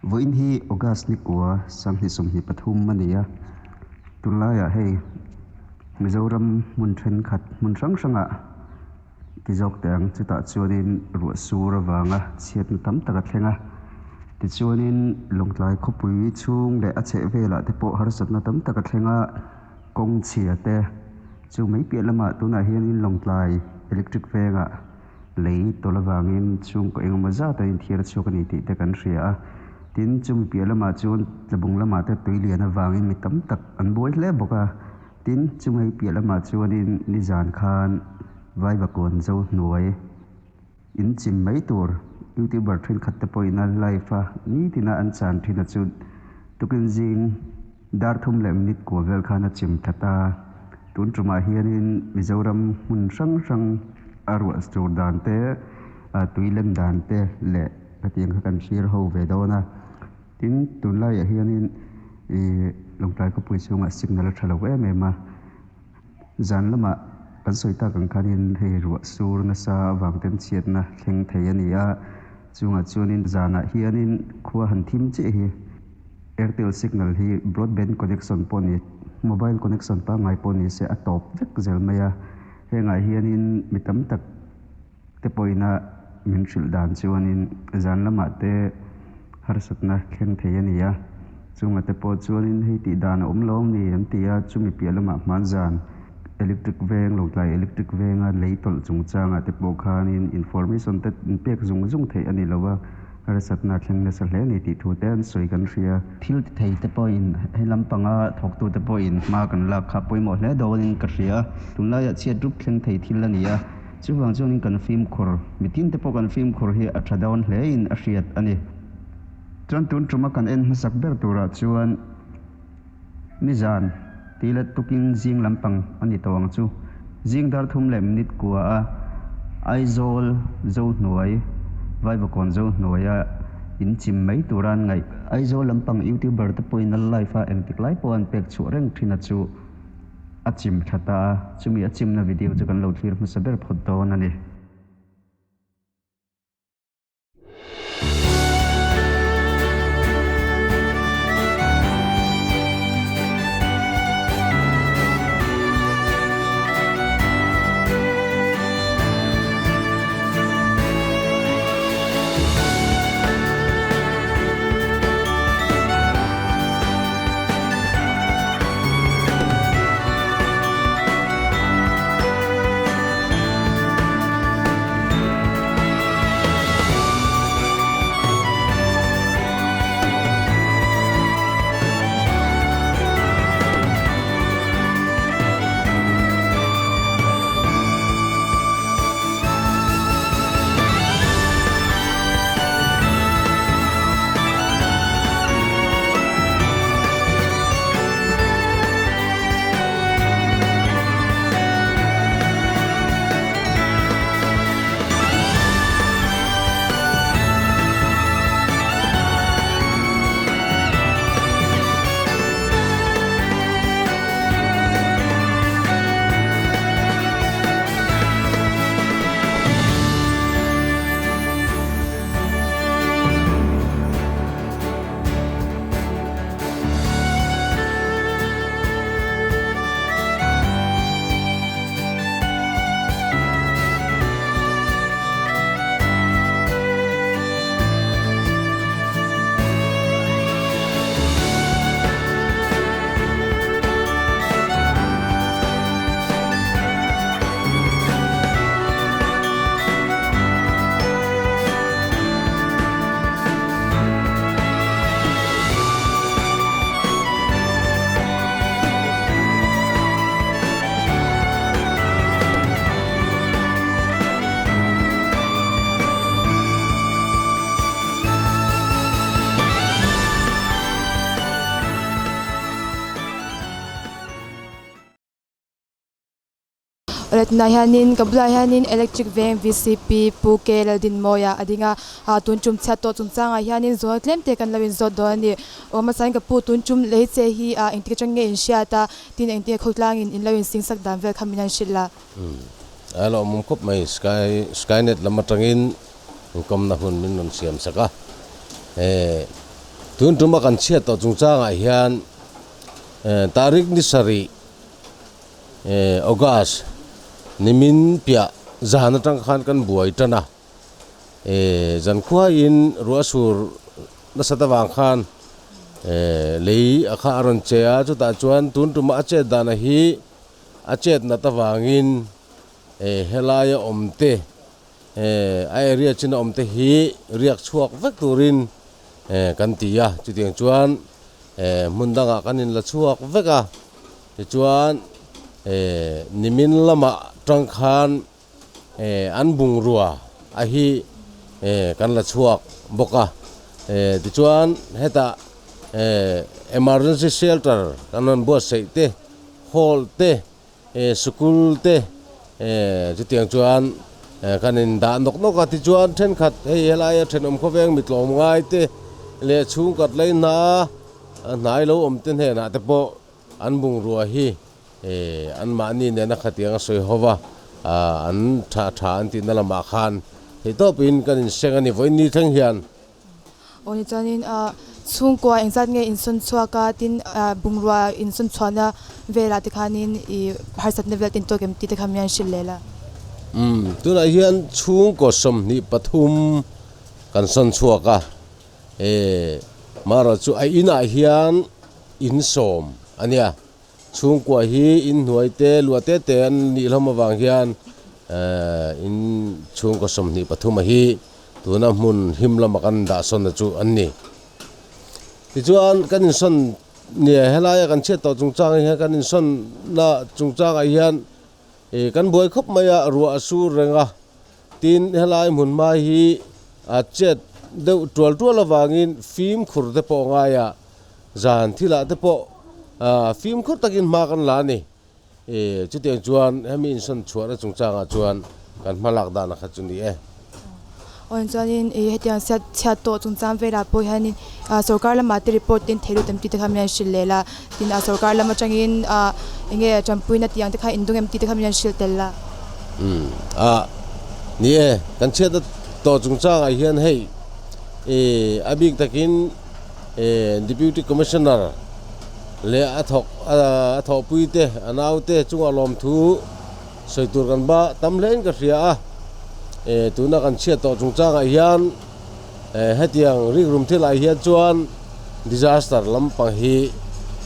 Vawiin hi August ni kua sanghnih sawmhnih pathum a ni a, tunlaiah hei Mizoram hmun thenkhat hmun hrang hrangah ti zawk teh ang chutah chuanin ruah sur avanga chhiatna tam tak a thleng a, tichuanin Lawngtlai khawpui chhung leh a chhehvelah te pawh harsatna tam tak a thleng a, kawng chhia te chu mai piah lamah tunah hianin Lawngtlai electric vengah lei tawlh avangin chhungkaw engemaw zat an inthiar chhuak a ni tih te kan hria a, tin chumi piah lamah chuan tlabung lamah te tui lian avangin mi tam tak an buai hle bawk a. Tin, chumei piah lamah chuanin nizan khan Vaivakawn zo hnuai in chim mai tur YouTuber thenkhat te pawhin a live a nitina an chan thin a chu tukin zing dar thum leh minute kua vel khan a chim that a. Tun tumah hianin Mizoram hmun hrang hrang a ruah tur dan te, tui lem dan te leh hetiang kha kan thlir ho ve dawn a. Tin, tunlaiah hianin ih Lawngtlai khawpui chhungah signal a tha lo em em a, zan lamah kan sawi tak ang khanin hei ruah sur nasa avang ten chhiatna thleng thei a ni a, chungah chuanin zanah hianin khua han thim chiah hi Airtel signal hi broadband connection pawh ni mobile connection pangngai pawh ni se a tawp vek zel mai a, hengah hianin mi tam tak te pawhina min hrilh dan chuanin zan lamah te harsatna thleng thei a ni a, chungah te pawh chuanin hei tih dan a awm lo ang ni an ti a, chumi piah lamah hman zan electric veng Lawngtlai electric venga lei tawlh chungchangah te pawh khanin information te pek zung zung theih a ni lo a, harsatna thleng nasa hle a ni tih thu te an sawi kan hria. Thil ti thei te pawhin he lampanga thawktu te pawhin hma kan lak kha pawimawh hle dawnin ka hria, tunlaiah chhiat rup thleng thei thil a ni a. Chuvang chuanin kan fimkhur, mitin te pawh kan fimkhur hi a tha dawn hlein a hriat a ni. Chuan tun tuma kan en hmasak ber turah chuan nizan tih leh tukin zing lampang a ni tawh ang chu. Zing dar thum leh minute kua a Aizawl Zohnuai, Vaivakawn Zohnuaia in chim mai tura an ngaih. Aizawl lampang YouTuber te pawhin a live a engtik lai pawh an pek chhuah reng thin a chu. A chim tha ta a, chumi a chimna video chu kan lo thlir hmasa ber phawt dawn a ni. Awle tunah hianin ka bulah hianin electric veng vcp pu K Laldinmawia a ding a ah tun tum chhiat tawh chungchangah hianin zawl tlem te kan lo inzawt dawn a ni aw hmasain ka pu tun tum lei che hi ah engtik atang nge in hriat a tin engtin nge khawtlangin in lo insing sak dan vel kha min han hrilh la. Umm a lawmawm khawp mai sky skynet lam atangin inkawmna hun min rawn siam sak a he. Tun tuma kan chhiat tawh chungchangah hian tarik ni sarih August nimin piah zan atang khan kan buai tan a, zankhuain ruah sur nasat avang khan lei a kha a rawn che a, chutah chuan tun tuma a chet dana hi a chet nat avangin helaia awmte A area chin a awm te hi riak chhuak vek turin kan ti a, chutiang chuan hmun dangah kan inla chhuak vek a, tichuan nimin lamah tang khan an bungrua a hi kan la chhuak bawk a, tichuan hetah emergency shelter kan rawn buatsaih te, hall te, Sikul te chutiang chuan kan in dah nawk nawk a, tichuan thenkhat hei helaia thenawm khawveng mi tlawm ngai te leh chhungkhat lei hna hnai lo awm te hnenah te pawh an bungrua hi anmahni nena khatiang a sawi ho va, an tha tha an tihna lamah khan theihtawpin kan inseng a ni vawiin ni thleng hian. Aw ni chuanin ah chhungkua engzat nge insawn chhuak a tin ah bungrua insawn chhuahna velah te khanin ih harsatna vel te intawk em tih te kha mian hrilh leh la. Umm tunah hian chhungkaw 23 kan sawn chhuak a, eh marawh chu a inah hian in sawm a nia, chhungkua hi inhnuai te luah te te an nih hlawm avang hian eh in chhungkaw 23 a hi Tuna hmun him lama kan dahsawnna chu an ni. Tichuan, kan insawn nia helaia kan chhiat tawh chungchang hian kan insawnna chungchangah hian ih kan buai khawp mai a, ruah a sur reng a. Tin, helai hmun hma hi a chet deuh tual tual avangin fimkhur te pawh ngai a, zan thilah te pawh fimkhur takin hma kan la a ni. E, chutiang chuan hemi insawn chhuahna chungchangah chuan kan hma lak dan a kha chu ni e. Aw chuanin e hetiang chhiat chhiat tawh chungchang velah pawh hianin ah sorkar lamah te report te an thei lut em tih te kha min han hrilh leh la, tin ah sorkar lam atangin ah enge tanpuina tih ang te kha indung em tih te kha min han hrilh tel la. Umm ah ni e, kan chhiatna tawh chungchangah hian hei e a bik takin e Deputy Commissioner leh a thawk a thawhpui te a nau te chungah lawmthu sawi tur kan ba tam hle in ka hria a eh tuna kan chhiat tawh chungchangah hian eh hetiang rikrum thil ah hian chuan disaster lampang hi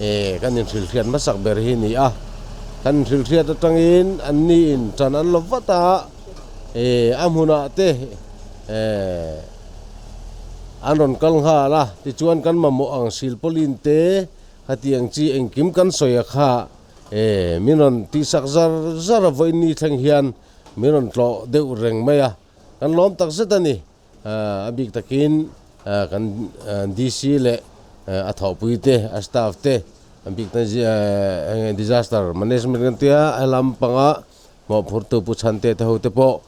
eh kan inhrilhriat hmasak ber hi a ni a kan inhrilhriat atangin an ni in tan an lo vat a eh a hmunah te eh An rawn kal nghal a, tichuan kan mamawh ang silpawlin te khatiang chi engkim kan sawi a kha e, min rawn tihsak zar zar a vawiin ni thleng hian min rawn tlawh deuh reng mai a, kan lawm tak zet a ni. A bik takin kan DC leh a thawhpui te, a staff te, a bik takin disaster management kan tia a lampanga Mawhphurtu Pu Chhante te ho te pawh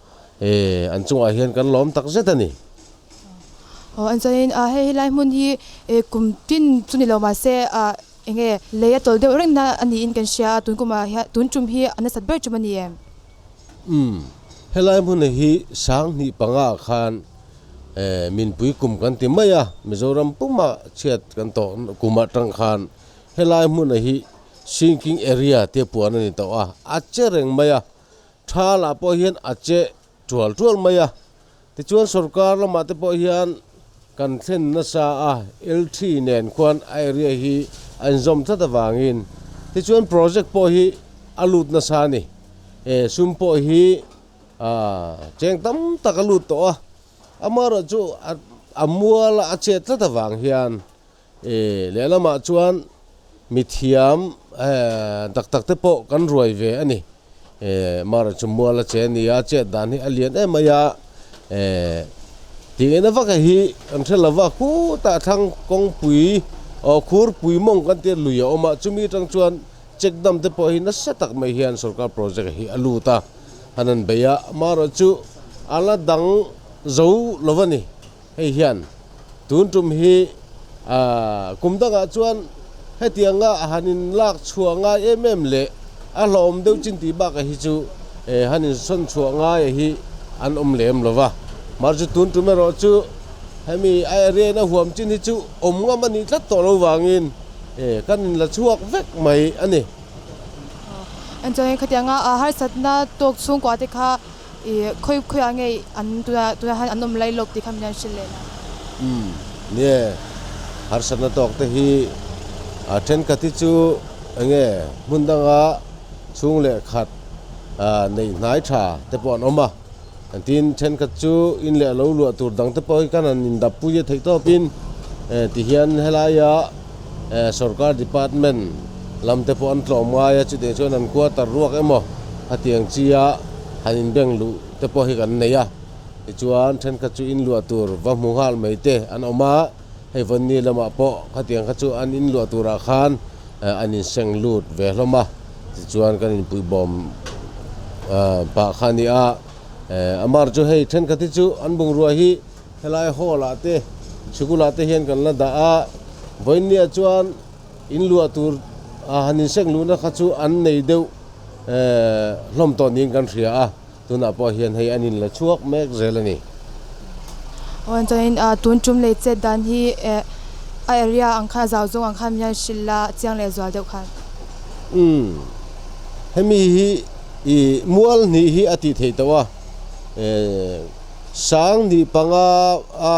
an chungah hian kan lawm tak zet a ni. Aw an chuanin hei helai hmun hi kum tin chu ni lo mahse eng nge lei a tawlh deuh reng na a niin kan hria a tun kumah hian tun tum hi a nasat ber tum a ni em? Umm helai hmun hi 2005 ah khan minpui kum kan ti mai a Mizoram puma chhiat kan tawh kum atang khan helai hmun hi Sinking area te puan a ni tawh a, a che reng mai a, tha lah pawh hian a che tual tual mai a, tichuan sorkar lamah te pawh hian kan thlen nasa a, L3 nen khuan a area hi a inzawm tlat avangin tichuan project pawh hi a lut nasa a ni, eh sum pawh hi ah cheng tam tak a lut tawh a, amaherawhchu a mual a chet tlat avang hian E, lehlamah chuan mithiam tak tak te pawh kan ruai ve a ni. E, Mara chu mual a che a ni a, chet dan hi a lian em mai a. E, tih engna vak hi kan hre lo va, khutah thlang kawngpui, aw khurpui mawng kan tia lui a awm a, chumi atang chuan check dam te pawh hi nasa tak mai hian sorkar project hi a lut a, han an bei a. Mara chu a la dang zo lo va ni. Hei hian tun tum hi kum dangah chuan hetianga han in lak chhuah ngai em em leh a hlawhawm deuh chin tih bakah hi chu han in sawn chhuah ngai hi an awm lem lo va. Mahse tun tum erawh chu Hemi a area in a huam chin hi chu awm ngam a nih tlat tawh lo vangin kan in la chhuak vek mai a ni. Chuan khatianga harsatna tawk chhungkua te kha ih khawi khawiah nge an tuna tunah hian an awm lai lawk tih kha min han hrilh leh la. Umm nie harsatna tawk te hi a thenkhat hi chu enge hmun danga chhung leh khat neih hnai tha te pawh an awm a. Tin, thenkhat chu in leh lo luah tur dang te pawh hi kan han indap pui a theih tawpin tihian helaia sorkar department lam te pawh an tlawm ngai a, chutiang chuan an quarter ruak emaw hetiang chia han inbeng luh te pawh hi kan nei a. Tichuan, thenkhat chu in luah tur va hmu nghal mai te an awm a, hei Vawnni lamah pawh khatiang kha chu an in luah turah khan an inseng lut ve hlawm a, tichuan kan inpuihbawm pah kha a ni a, amar chu hei thenkhat hi chu an bungrua hi helai hall ah te sikul ah te hian kan la dah a, vawiinniah chuan in luah tur han inseng luhna kha chu an nei deuh hlawm tawh niin kan hria a. Tunah pawh hian hei an inla chhuak mek zel a ni. Aw chuanin tun tum lei chet dan hi eh a area ang khan a zau zawng ang khan min hian hrilh la chiang leh zual deuh khan. Umm hemi hi ih mual hnih hi a tih theih tawh a eh sang hnih panga a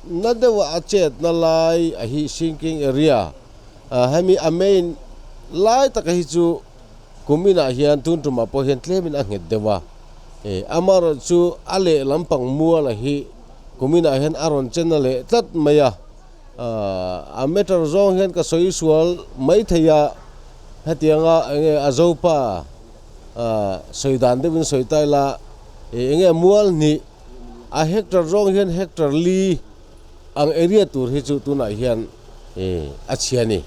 na deuh a a chet na lai a hi sinking area ah hemi a main lai taka hi chu Kum inah hian tun tumah pawh hian tlemin a nghet deuh a, amaherawh chu a leh lampang muala hi kum inah hian a rawn chen a leh tlat mai a, a meter zawng hian ka sawi sual mai thei a, hetianga enge a zopa sawi dan deuhin sawi ta ila enge mual hnih a hectare zawng hian hectare li ang area tur hi chu tunah hian. A chhia a ni.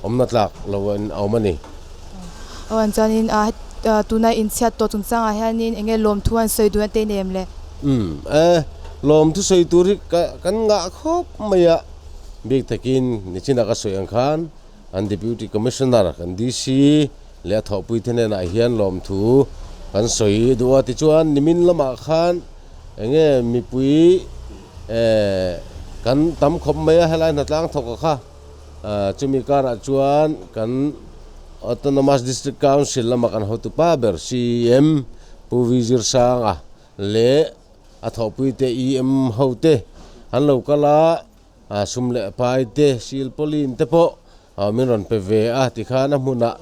Awmna tlak lo in a awm a ni. Aw an chuanin a tuna inchhiat tawh chungchangah hianin eng nge lawmthu an sawi duh a te nem le? Umm e, lawmthu sawi tur hi ka kan ngah khawp mai a, bik takin nichina ka sawi ang khan an Deputy Commissioner kan DC leh a thawhpui te hnenah hian lawmthu kan sawi duh a, tichuan nimin lamah khan eng nge mipui Eh, kan tam khawp mai a helai hnatlang thawk a kha. Chumi karah chuan kan Autonomous District Council lama kan hotupa ber CEM Pu Vizir Sanga leh a thawhpui te EM ho te an lo kal a, sum leh pai te, silpauline te pawh min rawn pe ve a tikhan a hmunah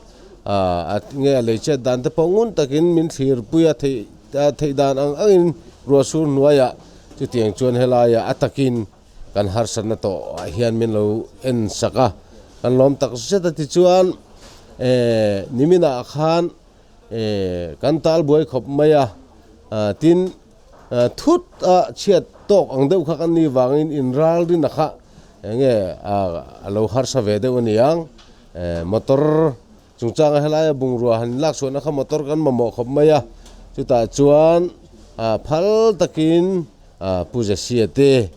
a nge a lei chet dan te pawh ngun takin min thlirpui a theih theih dan ang angin ruah sur hnuaiah chutiang chuan helaiah a takin kan harsatna tawh ah hian min lo en sak a kan lawm tak zet a tichuan eh niminah khan eh kan tal buai khawp mai a tin thut a chhiat tawk ang deuh kha kan nih vangin inralrin a kha Eng nge a lo harsa ve deuh a ni ang, motor chungchanga helaia bungrua han lak chhuahna kha motor kan mamawh khawp mai a, chutah chuan phal takin Pu Zesia te,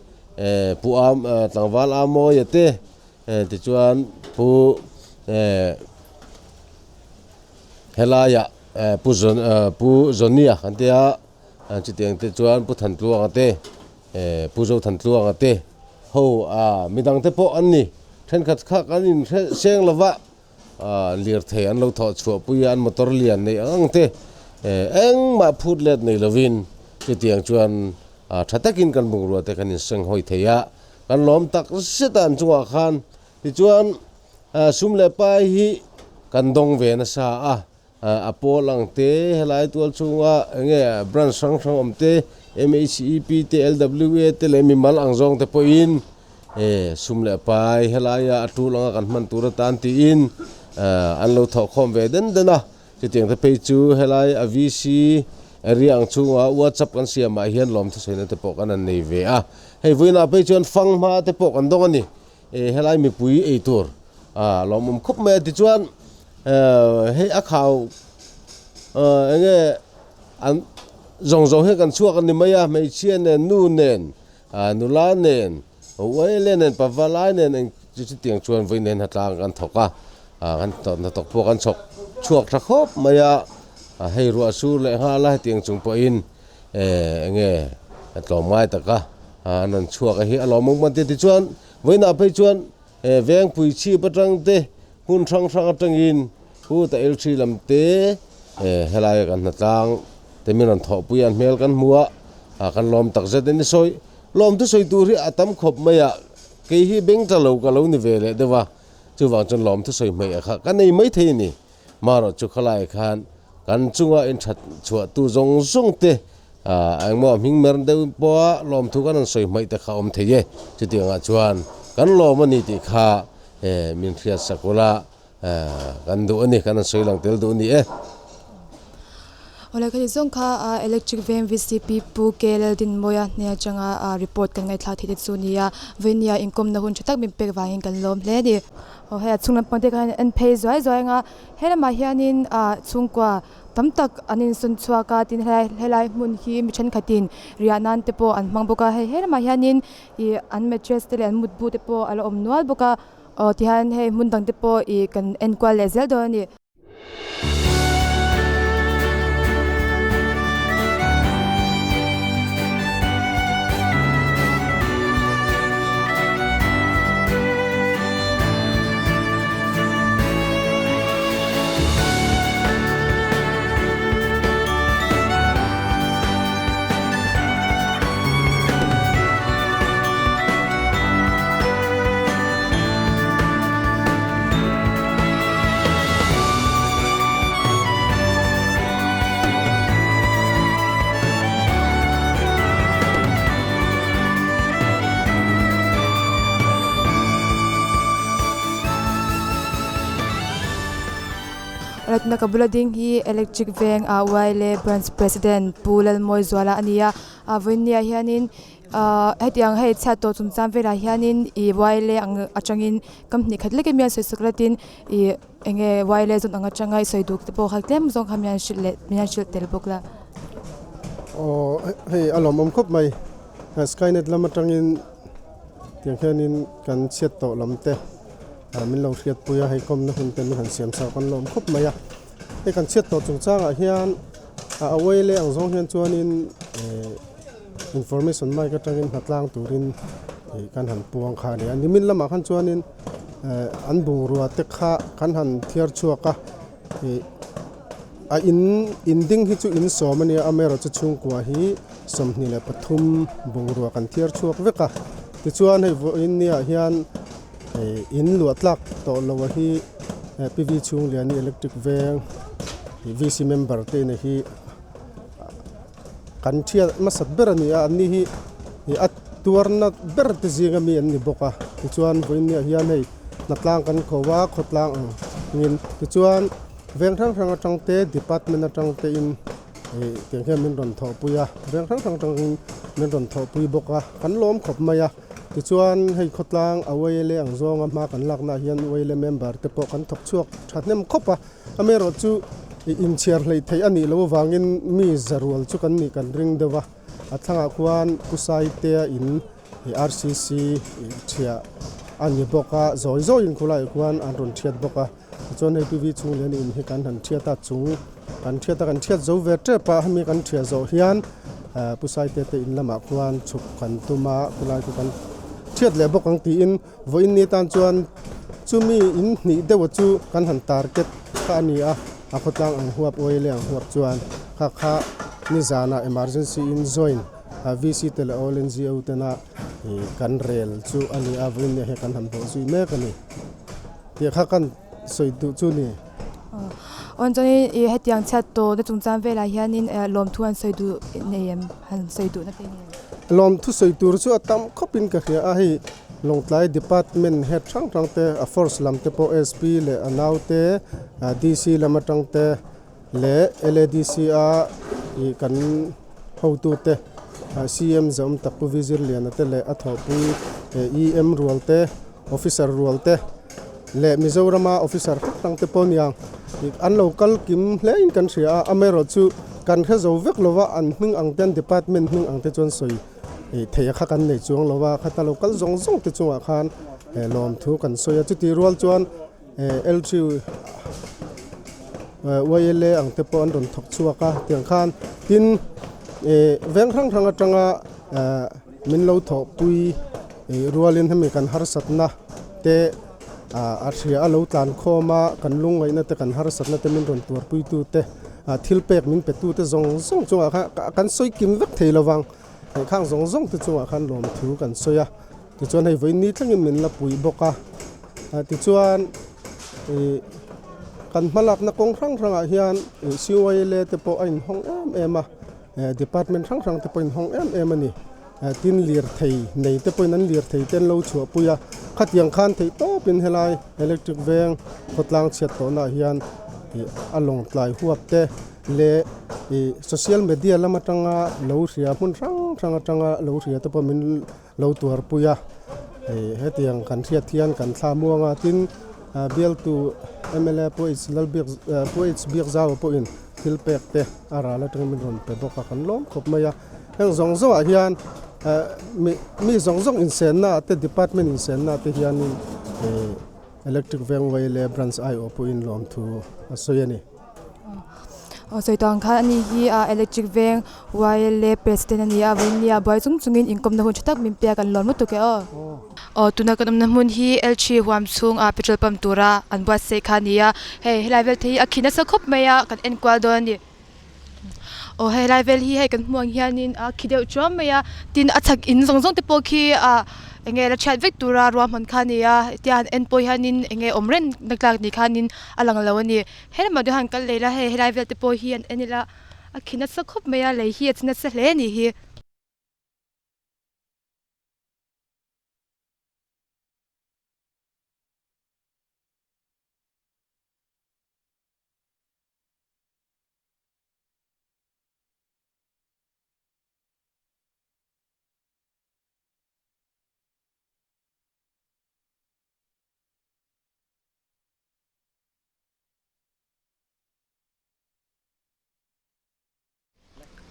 Pu Am Tlangval Amawia te, tichuan Pu helaia Pu Pu Zonia kan tia chutiang te chuan Pu Thantluanga te. Pu Zothantluanga te ho a midang te pawh an ni. Thenkhat kha kan in hre seng lova lirthei an lo thawh chhuah pui a, an motor lian neih ang ang te engmah phut let nei lovin chutiang chuan tha takin kan bungrua te kan in seng hawi thei a, kan lawm tak zet a an chungah khan. Tichuan sum leh pai hi kan dawng ve nasa a. A pawl ang te, helai tual chhunga eng nge branch hrang hrang awm te, MHEP te, LWA te leh mimal ang zawng te pawhin sum leh pai helaia a tul anga kan hman tur atan tiin an lo thawhkhawm ve den den a. Chutiang te phei chu helai a VC area ang chhunga WhatsApp kan siamah hian lawmthusaina te pawh kan han nei ve a. Hei vawiinah phei chuan fanghma te pawh kan dawng a ni. Helai mipui ei tur lawmawm khawp mai a tichuan hei a khau eng nge an zawng zawng hian kan chhuak a ni mai a hmeichhia nen nu nen nula nen uaile nen pavalai nen eng chu chutiang chuan vawi nen hnatlang kan thawk a kan hnathawk pawh kan chhawk chhuak tha khawp mai a hei ruah sur leh nghal a hetiang chung pawhin eng nge tlawm ngai taka. an rawn chhuak a hi a lawmawm kan ti a tichuan vawiinah phei chuan vengpui chhip atang te hmun hrang hrang atangin pu ta el thi lam te helai kan hnatlang te min rawn thawhpui a an hmel kan hmu a kan lawm tak zet a ni sawi lawm thusawi tur hi a tam khawp mai a kei hi beng tla lo ka lo ni ve leh deuh a chuvang chuan lawm thusawi hmeiah kha ka nei maithei a ni. Marawh chu khalai khan kan chunga inthat chhuah tu zawng zawng te engmaw hming mer deuh pawha lawmthu kan rawn sawi hmaih te kha awm thei e. Chutiangah chuan kan lawm a ni tih kha min hriat sak ula kan duh a ni, kan rawn sawi lang tel duh a ni e. Awle khati zawng kha Electric Veng VCP Pu K Laldinmawia hnen atanga report kan ngaihthlak theih te chu a ni a, Vainia inkawmna hun tha tak min pek vangin kan lawm hle a ni. Aw hei a chhung lampang te khan en phei zuai zuai ang a he lamah hianin ah chhungkua tam tak an insawn chhuak a tin helai helai hmun hi mi thenkhatin riah nan te pawh an hmang bawk a hei he lamah hianin ih an mattress te leh an mutbu te pawh a la awm nual bawk a aw tihian hei hmun dang te pawh ih kan enkual leh zel dawn a ni. Ratna ka bula ding hi electric veng ah Y_L_A branch president Pu Lalmawizuala a ni a a vawinia hianin ahh hetiang hei chhiat tawh chungchang velah hianin ih Y_L_A ang atangin kam hnih khat lek emaw hian sawi sak latin ih eng nge Y_L_A zawn ang atanga i sawi duh te pawh kha tlem zawng kha mi an hrilh leh mi an hrilh tel bawk la. Aw hei a lawmawm khawp mai skynet lam atangin tiang hianin kan chhiat tawh lam te min lo hriatpui a hei kawmna hun te min han siam chhuak an lawm khawp mai a hei kan chhiat tawh chungchangah hian a Y_L_A ang zawng hian chuanin eh information mic atangin hnatlang turin ih kan han puang kha a ni a nimin lamah khan chuanin eh an bungrua te kha kan han thiar chhuak a ih a in in ding hi chu in sawm a nia amaherawhchu chhungkua hi 23 bungrua kan thiar chhuak vek a tichuan hei vawiin niah hian ih in luah tlak tawh lo a hi P V Chhungliani electric veng ih V C member te ina hi. Kan thiat hmasat ber a ni a, anni hi ih a tuarna ber te zinga mi an ni bawk a, tichuan vawiinniah hian hei hnatlang kan kho a, khawtlang ang angin tichuan veng hrang hrang atang te department atang te in ih tiang hian min rawn thawhpui a, veng hrang hrang atangin min rawn thawhpui bawk a, kan lawm khawp mai a, tichuan hei khawtlang a Y_L_A ang zawnga hma kan laknaah hian Y_L_A member te pawh kan thawk chhuak thahnem khawp a. Amaherawhchu ih inchhiar hleih theih a nih loh avangin mi zarual chu kan nih kan ring deuh a, a thlangah khuan Pu Saitea in ih RCC ih thiah a ni bawk a, zawi zawiin khulaiah khuan an rawn thiat bawk a, tichuan hei P_V Chhunglian in hi kan han thiat a, chung kan thiat a kan thiat zo ve tep a, hemi kan thiah zawh hian Pu Saitea te in lamah khuan chhuk kan tum a, khulai chu kan thiat leh bawk ang tiin. Vawiin ni tan chuan chumi in hnih deuha chu kan han target kha a ni a, a khawtlang ang huap oil ang huap chuan kha kha nizanah emergency in join VC te leh all NGO tena ih kan rel chu a ni a, vawiin nia hian kan han bawh zui mek a ni tih kha kan sawi duh chu ni. Awn chuanin ih hetiang chhiat tawhna chungchang velah hianin lawmthu an sawi duh nei em? Han sawi duhna te nei em? Lawmthu sawi tur chu a tam khawpin ka hria a, hei Lawngtlai Department head hrang hrang te, a force lam te pawh SP leh a nau te, DC lam atang te leh LADC a ih kan hotu te, CM Zaum tak Pu Vizirliana te leh a thawhpui EM rual te, officer rual te leh Mizorama officer hrang hrang te pawh nia an lo kal kim hle in kan hria a, amaherawh chu kan hre zo vek lova an hming ang ten department hming ang te chuan sawi theih a kha kan nei chuang lova khata lo kal zawng zawng te chungah khan lawmthu kan sawi a chutih rual chuan L Y_L_A ang te pawh an rawn thawk chhuak a tiang khan tin veng hrang hrang atanga. min lo thawhpui rualin hemi kan harsatna te a hria a lo tlan khawm a, kan lungngaihna te kan harsatna te min rawn tuarpuitu te thil pek min petu te zawng zawng chungah khan kan sawi kim vek thei lo vang, khang zawng zawng te chungah khan lawmthu kan sawi a. Tichuan hei vawiin ni thlengin min la puih bawk a, tichuan ih kan hmalakna kawng hrang hrangah hian ih CYLA te pawh a inhawng em em a, department hrang hrang te pawh a inhawng em em a ni. Tin lirthei nei te pawhin an lirthei te an lo chhuahpui a, khatiang khan theih tawpin helai electric veng khawtlang chhiat tawhnaah hian ih a lawngtlai huap te leh ih social media lam atanga lo hria hmun hrang hrang atanga lo hria te pawh min lo tuarpui a, hetiang kan hriat hian kan thla muang a, tin bialtu mla pawh H Lalbiak Pu H Biakzaua pawhin thil pek te a ral atangin min rawn pe bawk a, kan lawm khawp mai a, heng zawng zawngah hian mi mi zawng zawng insenna ah te department insenna ah te hianin electric veng way leh branch aiawh pawhin lawmthu a sawi a ni. Aw sawi tawh ang khan ani hi a electric veng YLA president a ni a vawiin nia buai chung chungin inkawmna hun tha tak min pek an lawm lutuk e aw. Aw tuna kan awmna hmun hi L3 huam chhung ah petrol pump tura an buatsaih kha a ni a, hei helai vel te hi a khi nasa khawp mai a kan en kual dawn a ni. Aw helai vel hi hei kan hmuh ang hianin a khi deuh chuam mai a tin a chhak in zawng zawng te pawh khi ah eng nge la chhiat vek tura ruahman kha a ni a hetia han en pawh hianin eng nge awm reng na tlak ni khanin a lang lo a ni. Helamah te han kal leh ila hei helai vel te pawh hi an en ila a khi nasa khawp mai a lei hi a chi nasa hle a nih hi.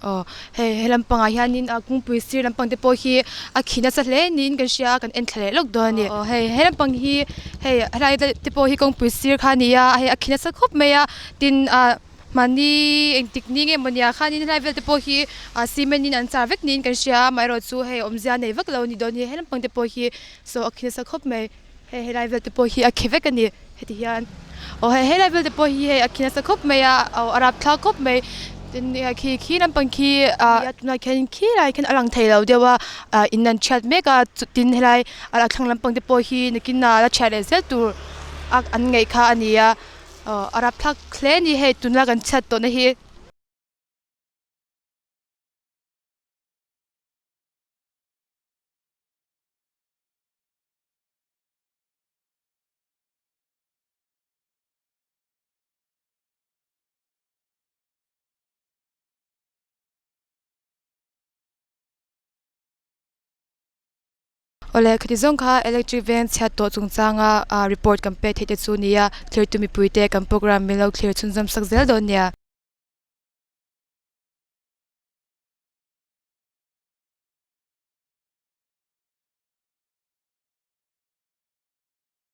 Aw hei he lampangah hianin a kungpui sir lampang te pawh hi a khi nasa hle niin kan hria a kan en thla leh lawk dawn a ni aw hei he lampang hi hei helai te pawh hi kawngpui sir kha a ni a hei a khi nasa khawp mai a tin ah mahni engtik ni nge mawni ah khanin helai vel te pawh hi ah cement in an char vek niin kan hria a amaherawhchu hei awmzia nei vak lo a ni dawn hi he lampang te pawh hi saw a khi nasa khawp mai. Hei helai vel te pawh hi a khi vek a ni heti hian aw hei helai vel te pawh hi hei a khi nasa khawp mai a aw a rapthlak khawp mai tin khi khi lampang khi ah tunah khian khi lai khian a lang thei lo deuh a ah in an thiat mek a tin helai a thlang lampang te pawh hi nakin ah la thiat leh zel tur a an ngaih kha a ni a aw a rapthlak hle a ni hei tuna kan chhiat tawh na hi. Awle khati zawng kha electric veng chhiat tawh chungchanga ah report kan pek theih te chu nia thlir tu mipui te kan program min lo thlir chhunzawm sak zel dawn nia.